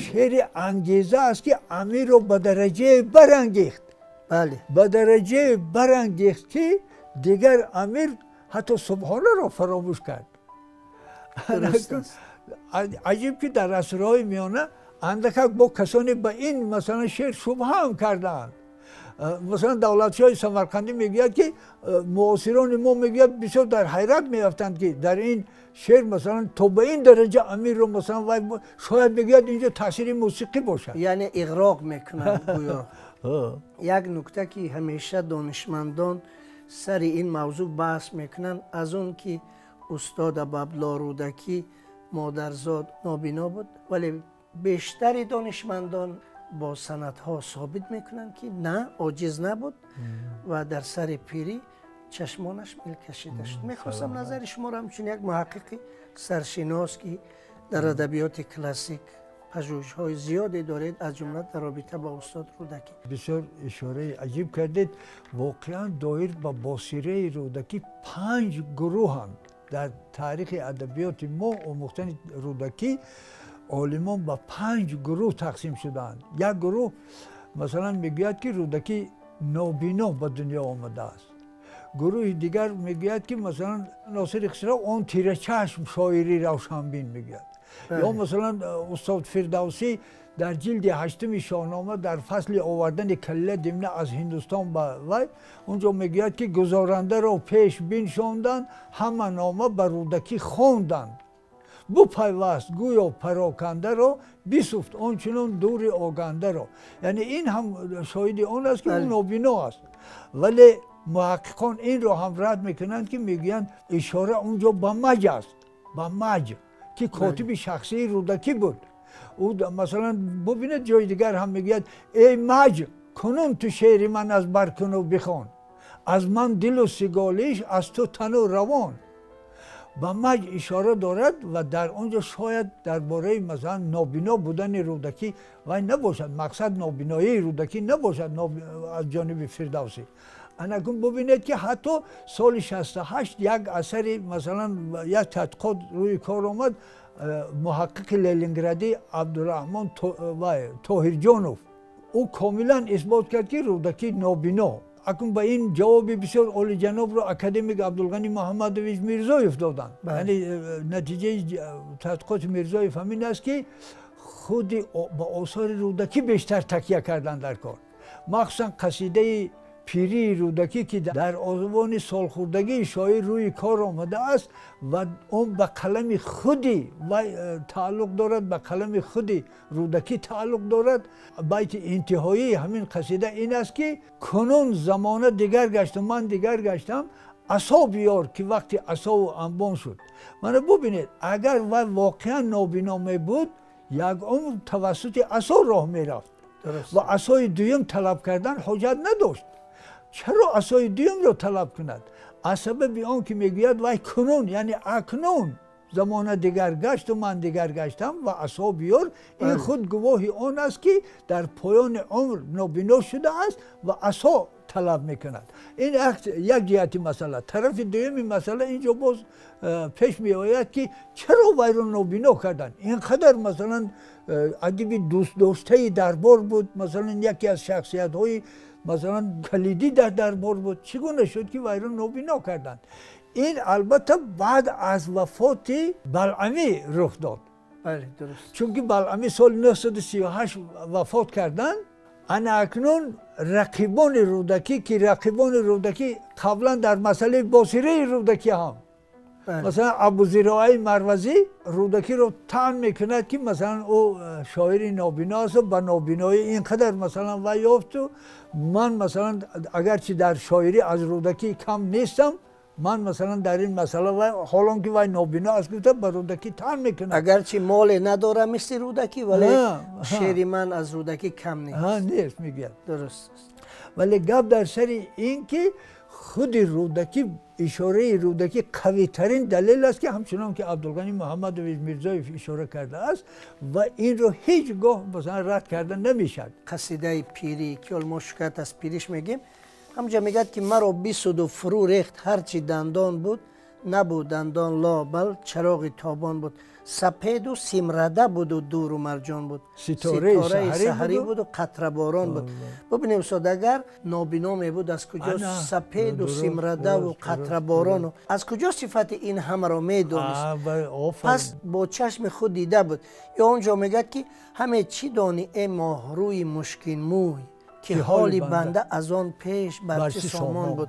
Шеъри ангеза аст ки амирро ба дараҷае барангехт, ба дараҷае барангехт ки дигар амир ҳатто субҳонаро фаромӯш кард. Аҷиб ки дар асрҳои миёна андакак бо касоне ба ин масалан шеър шубҳа ҳам кардаанд. Масалан Давлатшоҳи Самарқандӣ мегӯяд ки муосирони мо мегӯяд бисёр дар ҳайрат меафтанд ки дар ин шеър масалан то ба ин дараҷа амирро масалан вай шояд мегӯяд инҷо таъсири мусиқӣ бошад. Яъне иғроқ мекунанд гӯё. Як нукта ки ҳамеша донишмандон сари ин мавзӯъ баҳс мекунанд аз он ки устод Абӯабдуллоҳ Рӯдакӣ модарзод нобино буд, вале бештари донишмандон бо санадҳо собит мекунанд ки на, оҷиз набуд ва дар сари пирӣ чашмонаш мил кашида шуд. Мехостам назари шуморо ҳамчун як муҳаққиқи саршинос ки дар адабиёти классик пажӯҳишҳои зиёде доред, аз ҷумла дар робита бо устод Рӯдакӣ. Бисёр ишораи аҷиб кардед. Воқеан доир ба босираи Рӯдакӣ 5 гурӯҳанд. Дар таърихи адабиёти мо омӯхтани Рӯдакӣ олимон ба 5 гурӯҳ тақсим шудаанд. Як гурӯҳ масалан мегӯяд ки Рӯдакӣ нобино ба дунё омадааст. Гурӯҳи дигар мегӯяд ки масалан Носири Хусрав он тирачашм шоири равшанбин мегӯяд. Ё масалан устод Фирдавсӣ дар ҷилди 8 Шоҳнома дар фасли овардани Калила Димна аз Ҳиндустон ба вай унҷо мегӯяд ки гузорандаро пеш биншонданд, ҳама нома ба Рӯдакӣ хонданд. Бупайваст гӯё парокандаро, бисуфт ончунон дури огандаро. Яъне ин ҳам шоҳиди он аст ки ӯ нобино аст. Вале муҳаққиқон инро ҳам рад мекунанд ки мегӯянд ишора унҷо ба маҷ аст, ба маҷ ки котиби шахсии Рӯдакӣ буд. Ӯ масалан бубинед ҷои дигар ҳам мегӯяд эй маҷ кунун ту шеъри ман аз бар куну бихон, аз ман дилу сиголиш, аз ту тану равон. Ба маҷ ишора дорад ва дар он ҷо шояд дар бораи масалан нобино будани Рӯдакӣ вай набошад, мақсад нобиноии Рӯдакӣ набошад аз ҷониби Фирдавсӣ. Анакун бубинед ки ҳатто соли 68 як асари масалан як тадқиқот рӯи кор омад, муҳаққиқи Ленинградӣ Абдураҳмон Тоҳирҷонов ӯ комилан исбот кард ки Рӯдакӣ нобино. Акун ба ин ҷавоби бисёр олиҷанобро академик Абдулғани Муҳаммадович Мирзоев доданд. Яъне натиҷаи тадқиқоти Мирзоев ҳамин аст ки худи ба осори Рӯдакӣ бештар такя карданд дар кор. Махсусан қасидаи пирии Рӯдакӣ ки дар овони солхӯрдагии шоир рӯи кор омадааст ва он ба қалами худи вай тааллуқ дорад, ба қалами худи Рӯдакӣ тааллуқ дорад. Байти интиҳоии ҳамин қасида ин аст ки кунун замона дигар гашту ман дигар гаштам, асо биёр ки вақти асову анбон шуд. Мана бубинед, агар вай воқеан нобино мебуд, як умр тавассути асо роҳ мерафт ва асои дуюм талаб кардан ҳоҷат надошт. Чаро асои дуюмро талаб кунад? Аз сабаби он ки мегӯяд вай кунун, яъне акнун замона дигар гашту ман дигар гаштам ва асо биёр, ин худ гувоҳи он аст ки дар поёни умр нобино шудааст ва асо талаб мекунад. Ин як ҷиҳати масъала. Тарафи дуюми масъала инҷо боз пеш меояд ки чаро вайро нобино карданд? Ин қадар масалан адиби дӯстдоштаи дарбор буд, масалан яке аз шахсиятҳои масалан калидӣ дар дарбор буд, чӣ гуна шуд ки вайро нобино карданд? Ин албатта баъд аз вафоти Балъамӣ рух дод. Чунки Балъамӣ соли 938 вафот карданд. Ана акнун рақибони Рӯдакӣ ки рақибони Рӯдакӣ қаблан дар масъалаи босираи Рӯдакӣ ҳам масалан Абузироаи Марвазӣ Рӯдакиро таън мекунад ки масалан ӯ шоири нобино аст ва ба нобиноӣ ин қадар масалан вай ёфту ман масалан агарчи дар шоирӣ аз Рӯдакӣ кам нестам, ман масалан дар ин масъала вай ҳолон ки вай нобино аст гуфта ба Рӯдакӣ таън мекунад. Агарчи моле надорам мисли Рӯдакӣ, вале шеъри ман аз Рӯдакӣ кам нест. Нест мегӯяд. Дуруст аст. Вале гап дар сари ин ки худи Рӯдакӣ, ишораи Рӯдакӣ қавитарин далел аст ки ҳамчунон ки Абдулғани Муҳаммадович Мирзоев ишора кардааст ва инро ҳеҷ гоҳ масалан рад карда намешавад. Қасидаи пирӣ ки ҳол мо шикоят аз пириш мегӯем, ҳамҷа мегӯяд ки маро бисуду фурӯ рехт ҳарчи дандон буд, набуд дандон ло бал чароғи тобон буд, сапеду симрада буду дуру марҷон буд, ситораи саҳарӣ буду қатраборон буд. Бубинем устод, агар нобино мебуд аз куҷо сапеду симрадаву қатраборону аз куҷо сифати ин ҳамаро медонист? Пас бо чашми худ дида буд. Ё он ҷо мегӯяд ки ҳаме чӣ донӣ э моҳрӯи мушкинмӯй, ки ҳоли банда аз он пеш бар чӣ сомон буд.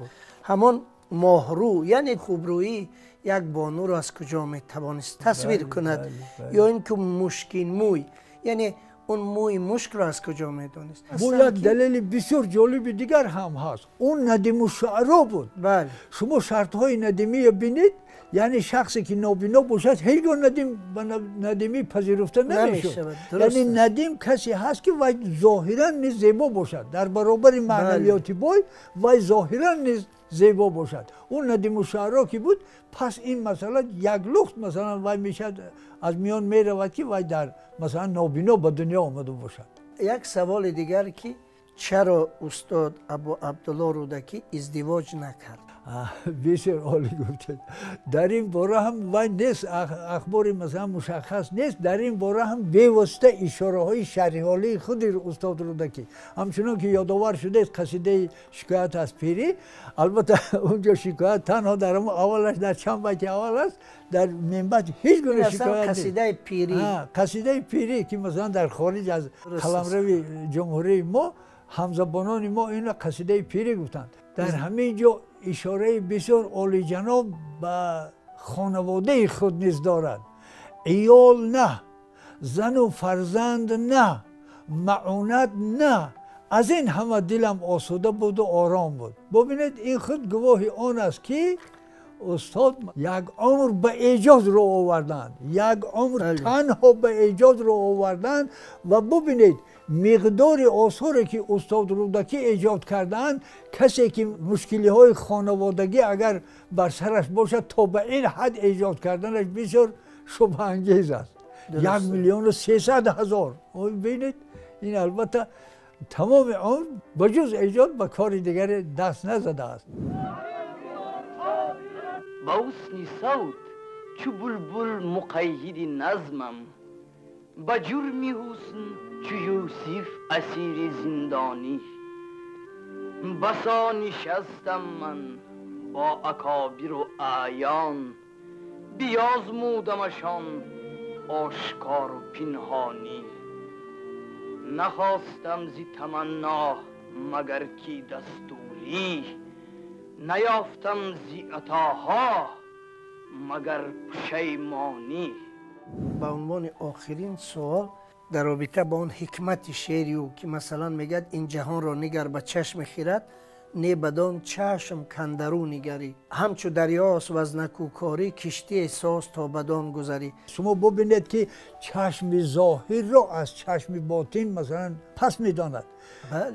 Ҳамон моҳрӯ, яъне хубрӯӣ як бонуро аз куҷо метавонист тасвир кунад, ё ин ки мушкин мӯй, яъне он мӯи мушкро аз куҷо медонист. Бо як далели бисёр ҷолиби дигар ҳам ҳаст. Он надиму шуаро буд. Шумо шартҳои надимиро бинед, яъне шахсе ки нобино бошад ҳеҷ гоҳ надим ба надимӣ пазируфта намешуд. Яъне надим касе ҳаст ки вай зоҳиран низ зебо бошад, дар баробари маънавиёти бой вай зоҳиран низ зебо бошад. Он надиму шуаро ки буд, пас ин масъала як лухт масалан вай мешавад аз миён меравад ки вай дар масалан нобино ба дунё омада бошад. Як саволи дигар ки чаро устод Абу Абдулло Рӯдакӣ издивоҷ накард? Бисёр олӣ гуфтед. Дар ин бора ҳам вай нест, ахбори масалан мушаххас нест. Дар ин бора ҳам бевосита ишораҳои шарҳиҳолии худи устод Рӯдакӣ, ҳамчунон ки ёдовар шудед қасидаи шикоят аз пирӣ, албатта унҷо шикоят танҳо дар аввалаш дар чанд байти аввал аст, дар минбаъд ҳеҷ гуна шикоят нест. Қасидаи пирӣ, қасидаи пирӣ ки масалан дар хориҷ аз қаламрави ҷумҳурии мо ҳамзабонони мо инро қасидаи пирӣ гуфтанд. Дар ҳамин ҷо ишораи бисёр олиҷаноб ба хонаводаи худ низ дорад. Иёл на, зану фарзанд на, маъунат на, аз ин ҳама дилам осуда буду ором буд. Бубинед, ин худ гувоҳи он аст ки устод як умр ба эҷод рӯ оварданд, як умр танҳо ба эҷод рӯ оварданд. Ва бубинед миқдори осоре ки устод Рӯдакӣ эҷод кардаанд, касе ки мушкилиҳои хонаводагӣ агар бар сараш бошад то ба ин ҳад эҷод карданаш бисёр шубҳаангез аст. 1,300,000. Бинед, ин албатта тамоми умр ба ҷуз эҷод ба кори дигаре даст назадааст. Ба ҳусни савт чу булбул муқаййиди назмам, ба ҷурми ҳусн чу Юсуф асири зиндонӣ. Басо нишастам ман бо акобиру аъён, биёзмудамашон ошкору пинҳонӣ. Нахостам зи таманно магар ки дастурӣ, наёфтам зи атоҳо магар пушаймонӣ. Ба унвони охирин суол дар робита бо он ҳикмати шеъри ӯ ки масалан мегӯяд ин ҷаҳонро нигар ба чашми хирад, не бадон чашм кандару нигарӣ, ҳамчу дарёст ваз накӯкорӣ, киштие соз то бадон гузарӣ. Шумо бубинед ки чашми зоҳирро аз чашми ботин масалан пас медонад,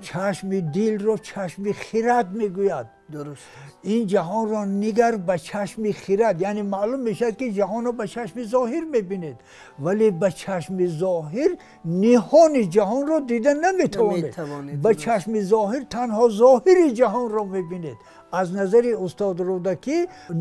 чашми дилро чашми хирад мегӯяд. Дуруст. Ин ҷаҳонро нигар ба чашми хирад, яъне маълум мешавад ки ҷаҳонро ба чашми зоҳир мебинед, вале ба чашми зоҳир ниҳони ҷаҳонро дида наметавонед. Ба чашми зоҳир танҳо зоҳири ҷаҳонро мебинед. Аз назари устод Рӯдакӣ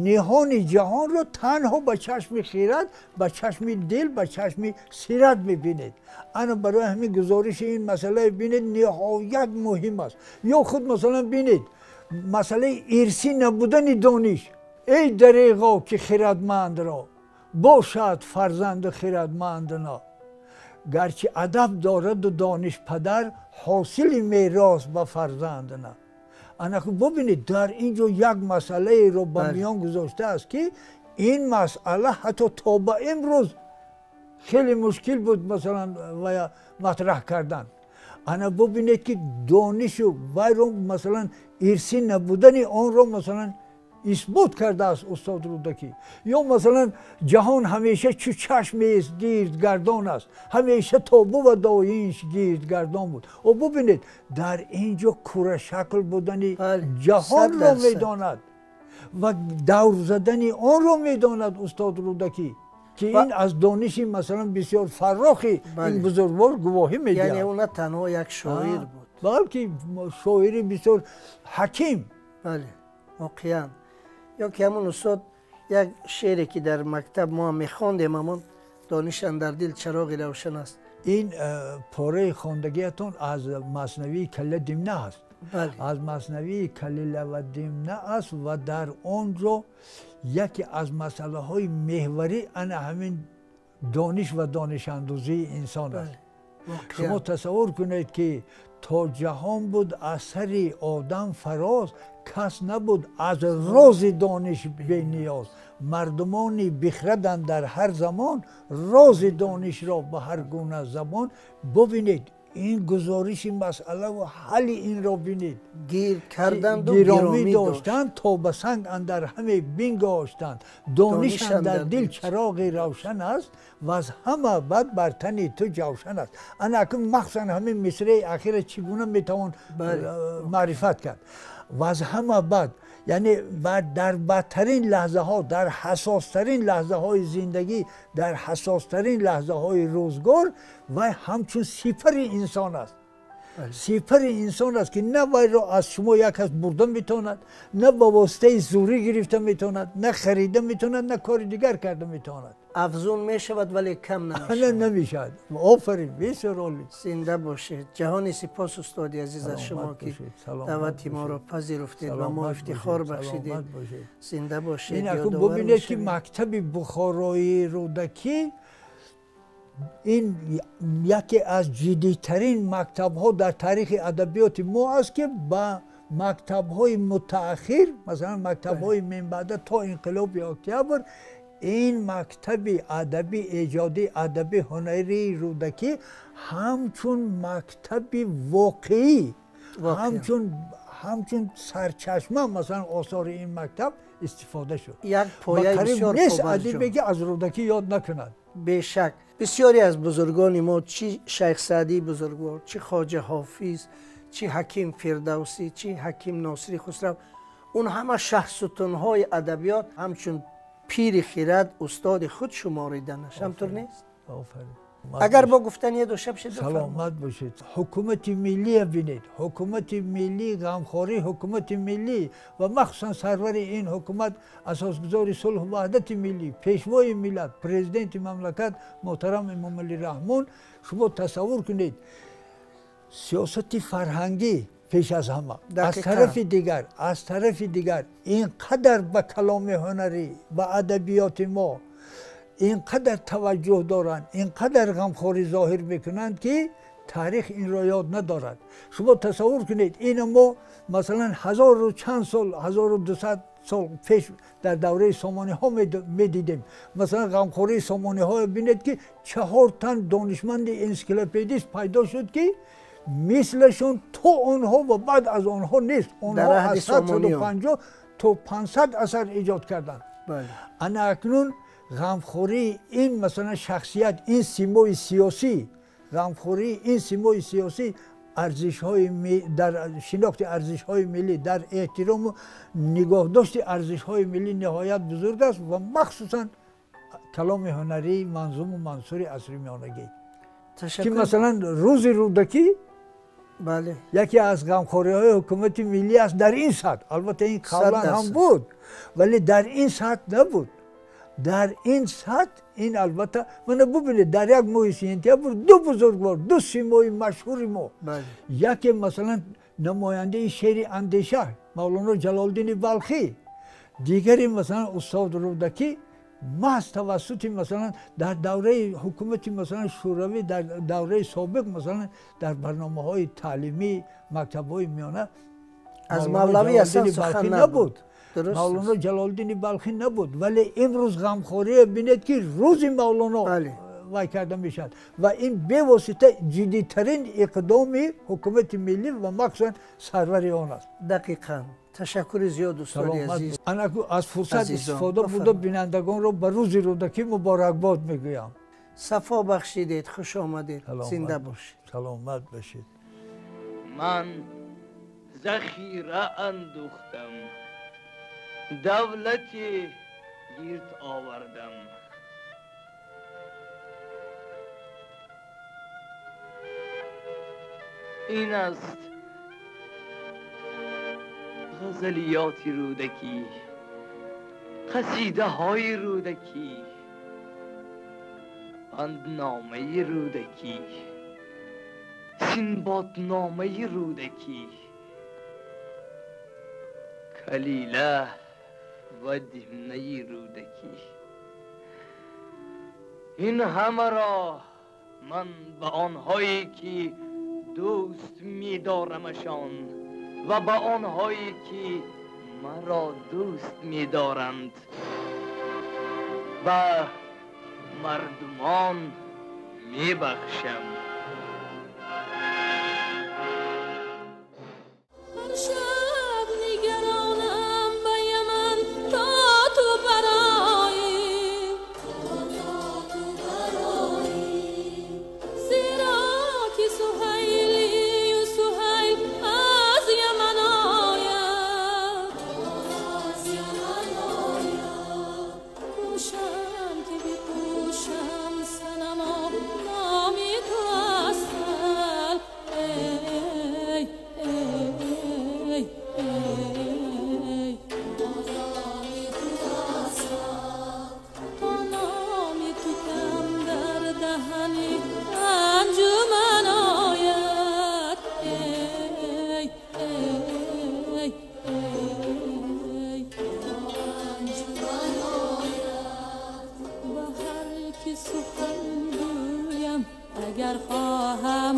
ниҳони ҷаҳонро танҳо ба чашми хирад, ба чашми дил, ба чашми сират мебинед. Ана барои ҳамин гузориши ин масъала бинед ниҳоят муҳим аст. Ё худ масалан бинед масъалаи ирсӣ набудани дониш. Эй дареғо ки хирадмандро бошад фарзанду хирадманд на, гарчи адаб дораду дониш падар, ҳосили мерос ба фарзанд на. Ана бубинед дар ин ҷо як масъалаеро ба миён гузоштааст ки ин масъала ҳатто то ба имрӯз хеле мушкил буд масалан ва матраҳ кардан. Ана бубинед ки донишу вайро масалан ирсӣ набудани онро масалан исбот кардааст устод Рӯдакӣ. Ё масалан ҷаҳон ҳамеша чу чашмест гирдгардон аст, ҳамеша то бува доинш гирдгардон буд. О бубинед дар ин ҷо курашакл будани ҷаҳонро медонад ва давр задани онро медонад устод Рӯдакӣ, ки ин аз дониши масалан бисёр фаррохи ин бузургвор гувоҳӣ медиҳад. Яъне ӯ на танҳо як шоир буд, балки шоири бисёр ҳаким. Бале, воқеан. Ё ки ҳамон устод як шеъре ки дар мактаб мо ҳам мехондем, ҳамон дониш андар дил чароғи равшан аст. Ин пораи хондагиятон аз маснавии Калила Димна аст. Аз маснавии Калила ва Димна аст ва дар он ҷо яке аз масъалаҳои меҳварӣ ана ҳамин дониш ва донишандӯзии инсон аст. Шумо тасаввур кунед, ки то ҷаҳон буд асари одам фароз, кас набуд аз рози дониш бениёз. Мардумони бихраданд дар ҳар замон, рози донишро ба ҳар гуна забон. Бубинед, ин гузориши масъала ва ҳалли инро бинед. Гир карданду гиромӣ доштанд, то ба санг андар ҳаме бингоштанд. Дониш андар дил чароғи равшан аст, ва аз ҳама бад бар тани ту ҷавшан аст. Ана акун махсусан ҳамин мисраи ахира чӣ гуна метавон маърифат кард? Ва аз ҳама бад, яъне дар бадтарин лаҳзаҳо, дар ҳассостарин лаҳзаҳои зиндагӣ, дар ҳассостарин лаҳзаҳои рӯзгор вай ҳамчун сипари инсон аст. Сипари инсон аст, ки на вайро аз шумо як кас бурда метавонад, на ба воситаи зӯрӣ гирифта метавонад, на харида метавонад, на кори дигар карда метавонад. Афзун мешавад, вале кам намешавад. Намешавад. Офарин, бисёр олӣ. Зинда бошед. Ҷаҳони сипос, устоди азиз, аз шумо, ки даъвати моро пазируфтед ва мо ифтихор бахшидед. Зинда бошед. Ин акун бубинед, ки мактаби бухороии Рӯдакӣ ин яке аз ҷиддитарин мактабҳо дар таърихи адабиёти мо аст, ки ба мактабҳои мутааххир, масалан мактабҳои минбаъда то инқилоби октябр, ин мактаби адабӣ, эҷодӣ, адабӣ ҳунарии Рӯдакӣ ҳамчун мактаби воқеӣ, ҳамчун сарчашма, масалан осори ин мактаб истифода шуд. Як пояи бисёр нест адибе, ки аз Рӯдакӣ ёд накунад. Бешак, бисёре аз бузургони мо, чӣ Шайх Саъдии бузургвор, чӣ Хоҷа Ҳофиз, чӣ Ҳаким Фирдавсӣ, чӣ Ҳаким Носири Хусрав, он ҳама шаҳсутунҳои адабиёт ҳамчун пири хирад, устоди худ шумориданаш. Ҳамтур нест? Офарин. Агар бо гуфтание дошта бошед. Саломат бошед. Ҳукумати миллия бинед, ҳукумати миллӣ, ғамхории ҳукумати миллӣ ва махсусан сарвари ин ҳукумат, асосгузори сулҳу ваҳдати миллӣ, пешвои миллат, президенти мамлакат муҳтарам Эмомалӣ Раҳмон. Шумо тасаввур кунед, сиёсати фарҳангӣ пеш аз ҳама, аз тарафи дигар ин қадар ба каломи ҳунарӣ, ба адабиёти мо ин қадар таваҷҷӯҳ доранд, ин қадар ғамхорӣ зоҳир мекунанд, ки таърих инро ёд надорад. Шумо тасаввур кунед, ина мо масалан ҳазору чанд сол, 1200 сол пеш дар давраи сомониҳо медидем. Масалан, ғамхории сомониҳо бинед, ки чаҳор тан донишманди энсиклопедист пайдо шуд, ки мислашон то онҳо ва баъд аз онҳо нест. Онҳо аз 150 то 500 асар эҷод карданд. Ана акнун ғамхории ин, масалан, шахсият, ин симои сиёсӣ, ғамхории ин симои сиёсӣ арзишҳои дар шинохти арзишҳои миллӣ, дар эҳтирому нигоҳдошти арзишҳои миллӣ ниҳоят бузург аст ва махсусан каломи ҳунарии манзуму мансури асри миёнагӣ, ки масалан рӯзи Рӯдакӣ яке аз ғамхориҳои ҳукумати миллӣ аст дар ин сатҳ. Албатта, ин қаблан ҳам буд, вале дар ин сатҳ набуд. Дар ин сатҳ ин албатта, мана бубинед, дар як моҳи сентябр ду бузургвор, ду симои машҳури мо, яке масалан намояндаи шеъри андеша Мавлоно Ҷалолиддини Балхӣ, дигаре масалан устод Рӯдакӣ, маҳз тавассути масалан дар давраи ҳукумати масалан Шӯравӣ, дар давраи собиқ, масалан дар барномаҳои таълимии мактабҳои миёна аз Мавлавӣ аслан сухан набуд, Мавлоно Ҷалолиддини Балхӣ набуд. Вале имрӯз ғамхорие бинед, ки рӯзи Мавлоно вай карда мешавад ва ин бевосита ҷиддитарин иқдоми ҳукумати миллӣ ва махсусан сарвари он аст. Дақиқан. Ташаккури зиёд, устоди азиз. Аз фурсат истифода бурда, бинандагонро ба рӯзи Рӯдакӣ муборакбод мегӯям. Сафо бахшидед, хуш омадед, зинда бошед. Саломат бошед. Ман захира андухтам, давлати гирд овардам. Ин аст ғазалиёти Рӯдакӣ, қасидаҳои Рӯдакӣ, пандномаи Рӯдакӣ, синботномаи Рӯдакӣ, Калила ва Димнаи Рӯдакӣ. Ин ҳамаро Ман ба онҳое ки дӯст медорамашон ва ба онҳое ки маро дӯст медоранд ба мардумон мебахшам. سخن گویم اگر خواهم.